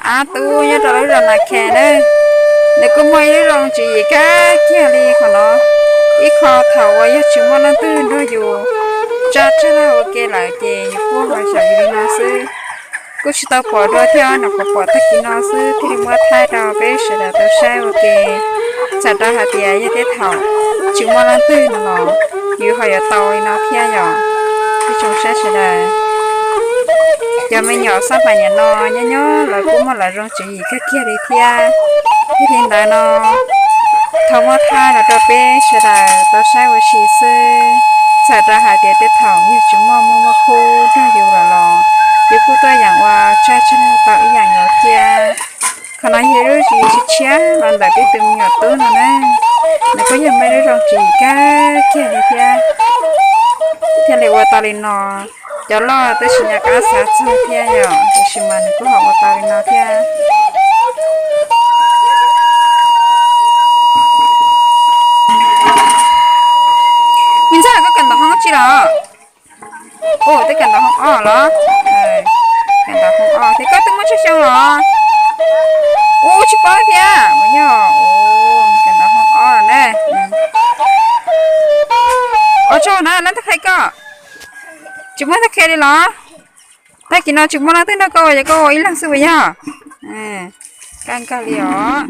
Ab tub nyob rau lub zos Nas Khes na, nws kuj muaj ib lub zoo tswv yim kab kiag li qhov no. Ib qho thaum uas yog tsis muaj leej twg nrog yus tsa tag ua ke lawm ces yus kuj ho xyaum yus li no xwb. Kuj tsis tau pom dua thiab, nyuam qhuav pom tag kis no xwb thiaj li muab thaij rau peb sawv daws tau saib ua ke. Txawm rau hais tias yog tej thaum tsis muaj leej twg no los yus ho yuav tau li no thiab yom. Ib tsoom saib sawv daws, cov me nyuam xab pais niam no nyob nyob lawv kuj muaj lawv zoo tswv yim kawg kiag li thiab. Yog li ntawd no, thov muab thaij los rau peb sawv daws tau saib ua si xwb. Txawm rau hais tias tej thaum yog tsis muaj muaj muaj khub nrog yus lawm los yus kuj tuaj yeem ua tsaug tsaug tau ib yam nkaus thiab. Qhov no yog ib lub tswv yim tshiab tshiab los ntawm peb tus me nyuam tub no na. Nws kuj yog muaj ib lub zoo tswv yim kab kiag li thiab, thiaj li ua tau li no. Cov loj twb tsis nco qab xav txog thiab yom, tiam sis mas nws kuj ho ua tau li no thiab. Me ntxawg, koj kawm ntawv hoob tsi los? Ua, twb kawm ntawv hoob ob los? Kawm ntawv hoob ob thiab, koj twb muaj tsawg xyoo los? Ua tsis paub thiab, yog kawm ntawv hoob ob na. Ua tsaug na, leej twg qhia koj? Tsis muaj leej twg qhia li los? Tag kis no tsis muaj leej twg nrog koj ua, yog koj ua ib leeg xwb puas yog? Kaj nkag li os.